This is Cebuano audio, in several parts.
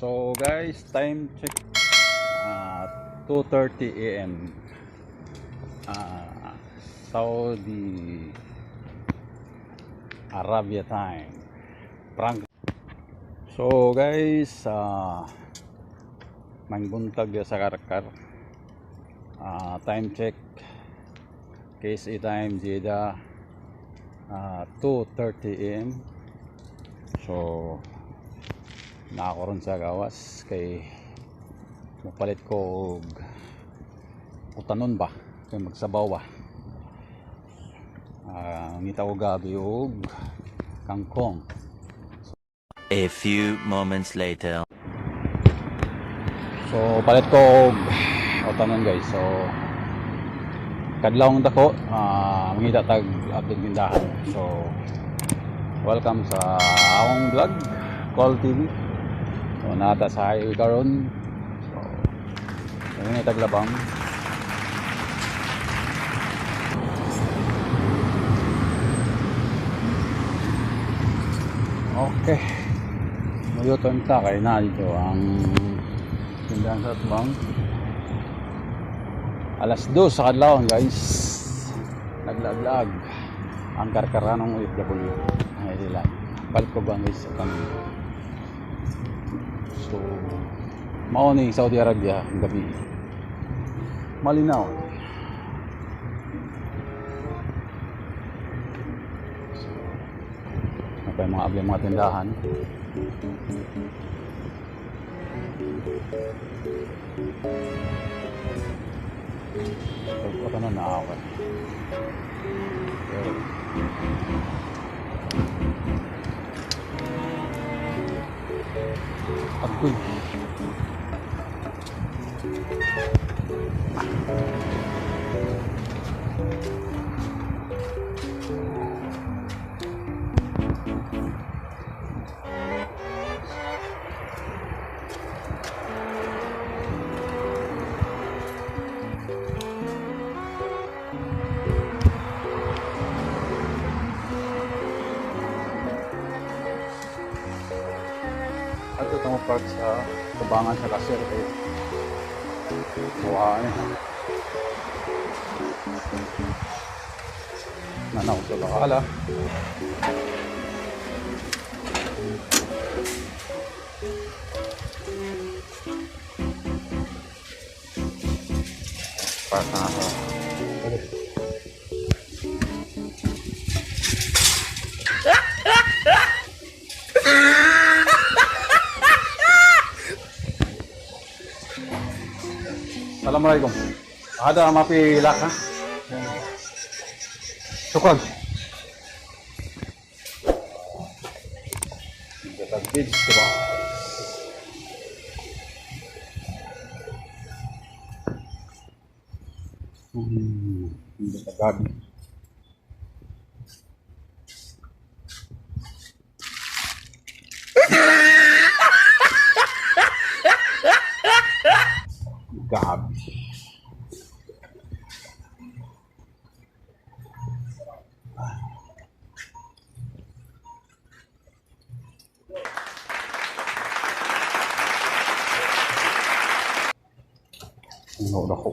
So guys, time check, 2:30 a.m. Saudi Arabia time. Prank. So guys, maayong buntag sa Karkar. Time check, KSA time, Jeddah, 2:30 a.m. So naa ko ron sa gawas kay mopalit ko og utanon ba kay magsabaw ba. Ngita ko gabi og kangkong. A few moments later. So palit ko og utanon, guys. So kadlawng dako, mangita tag update tindahan. So welcome sa akong vlog, Call TV. So naa ta sa highway karon. So mangita tag labang. Okay. Mo-U-turn ta kay naa dito ang tindahan sa atbang. Alas 2 sa kadlawon, guys. Naglaag-laag ang karkaranong OFW. Ay dila. Palit ko ba, guys, sa tanon. So mao ni Saudi Arabia ang gabi. Malinaw. So, ano pa yung mga abli mga tindahan. Pag ano na ako. Pero, agoy. Ato mo park sa tubangan sa cashier kay buha ni. Nanaw sa bakala. Park na ako. Okay. السلام عليكم. هذا ما في لاخ ها؟ شكرا. Vegetable. Gabi. Gabi. Ano dako.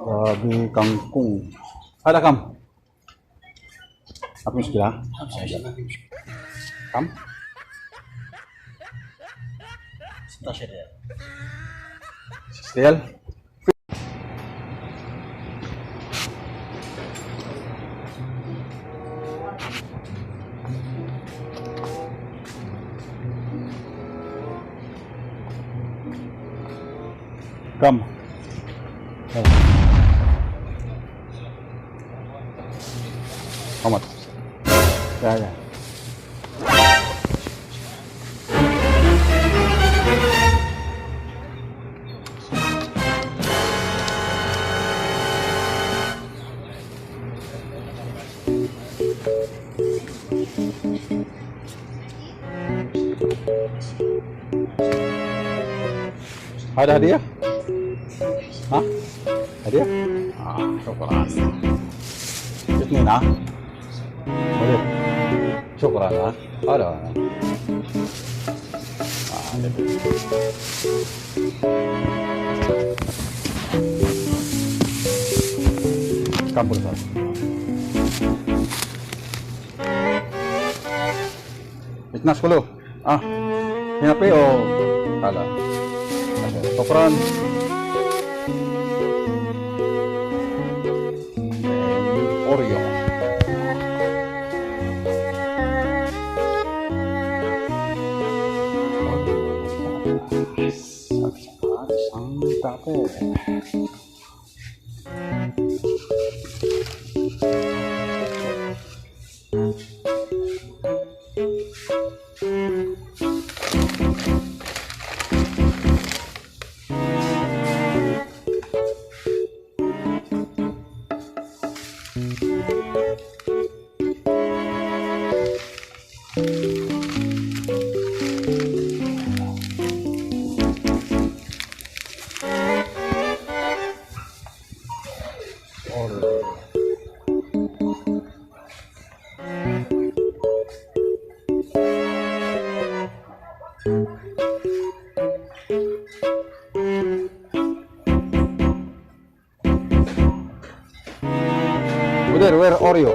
Gabi kangkong. هذا كم؟ ما في مشكلة؟ كم؟ 16 ريال. 6 ريال؟ كم؟ How much? Yeah. هذا هدية؟ ها؟ هدية؟ آه شكرا. اثنين ها؟ Boleh. شكرا ها؟ هذا. كم بولفار؟ 12 كيلو. اه هنا في او هلا. شكرا. Oreo. At saka isang kape. Oreo. Where, where Oreo?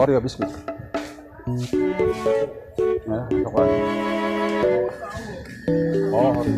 Oreo biscuit. Yeah, شكرا. Oh, Oreo.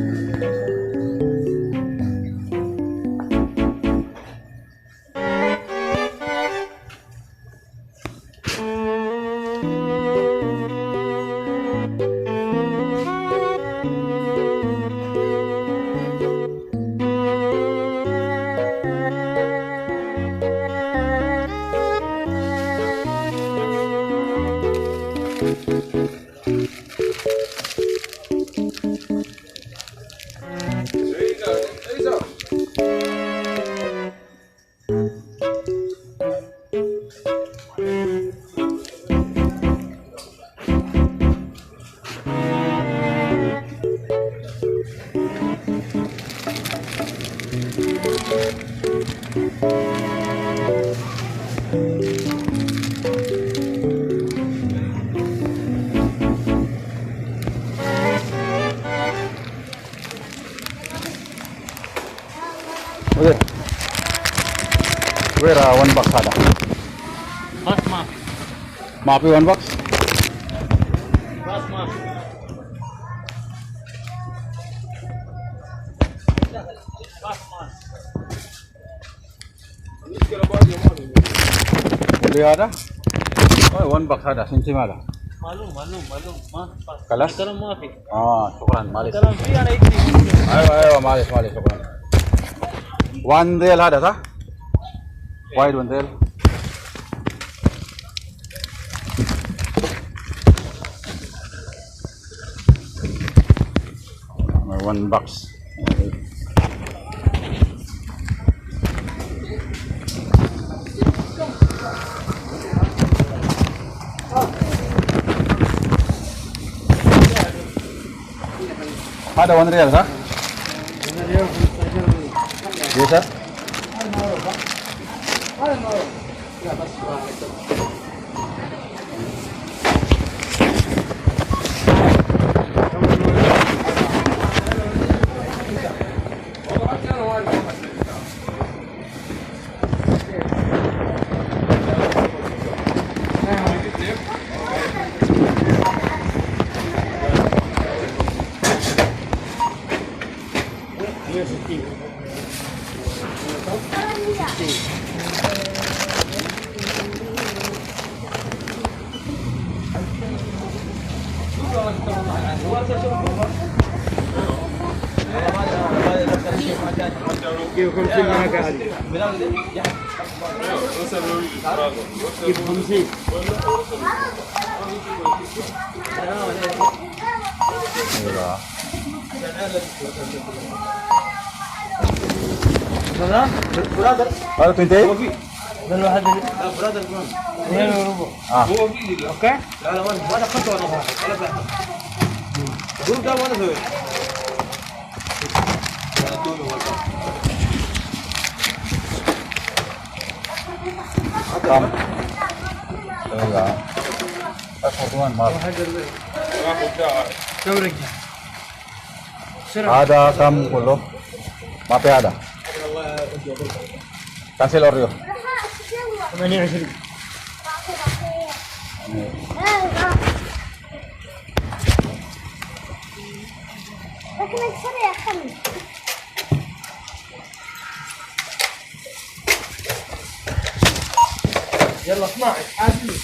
Okay. Where one box ada? بس ما في. Maapi one box? بس ما في. بس ما في. Boleh ada? Oh, one box ada. Simsim ada. معلوم معلوم معلوم ما في. خلاص؟ الكلام ما في. Ah, شكرا. معلش. الكلام في انا يكفي. ايوه ايوه، معلش معلش، شكرا. One real هذا صح؟ وايد one real. One box. هذا 1 ريال صح؟ Yes, sir. ايوه. هذا 28؟ اه. اوكي؟ لا لا، وانا خطوه، وانا واحد ولا بعد. قول ده وانا سويت. كم؟ ايوه. 41 مرة. كم رجع؟ بسرعة. هذا كم كله؟ ما في هذا. Cancel Oreo. 28. لكن اكسر يا خمس. يلا 12 حاسبين.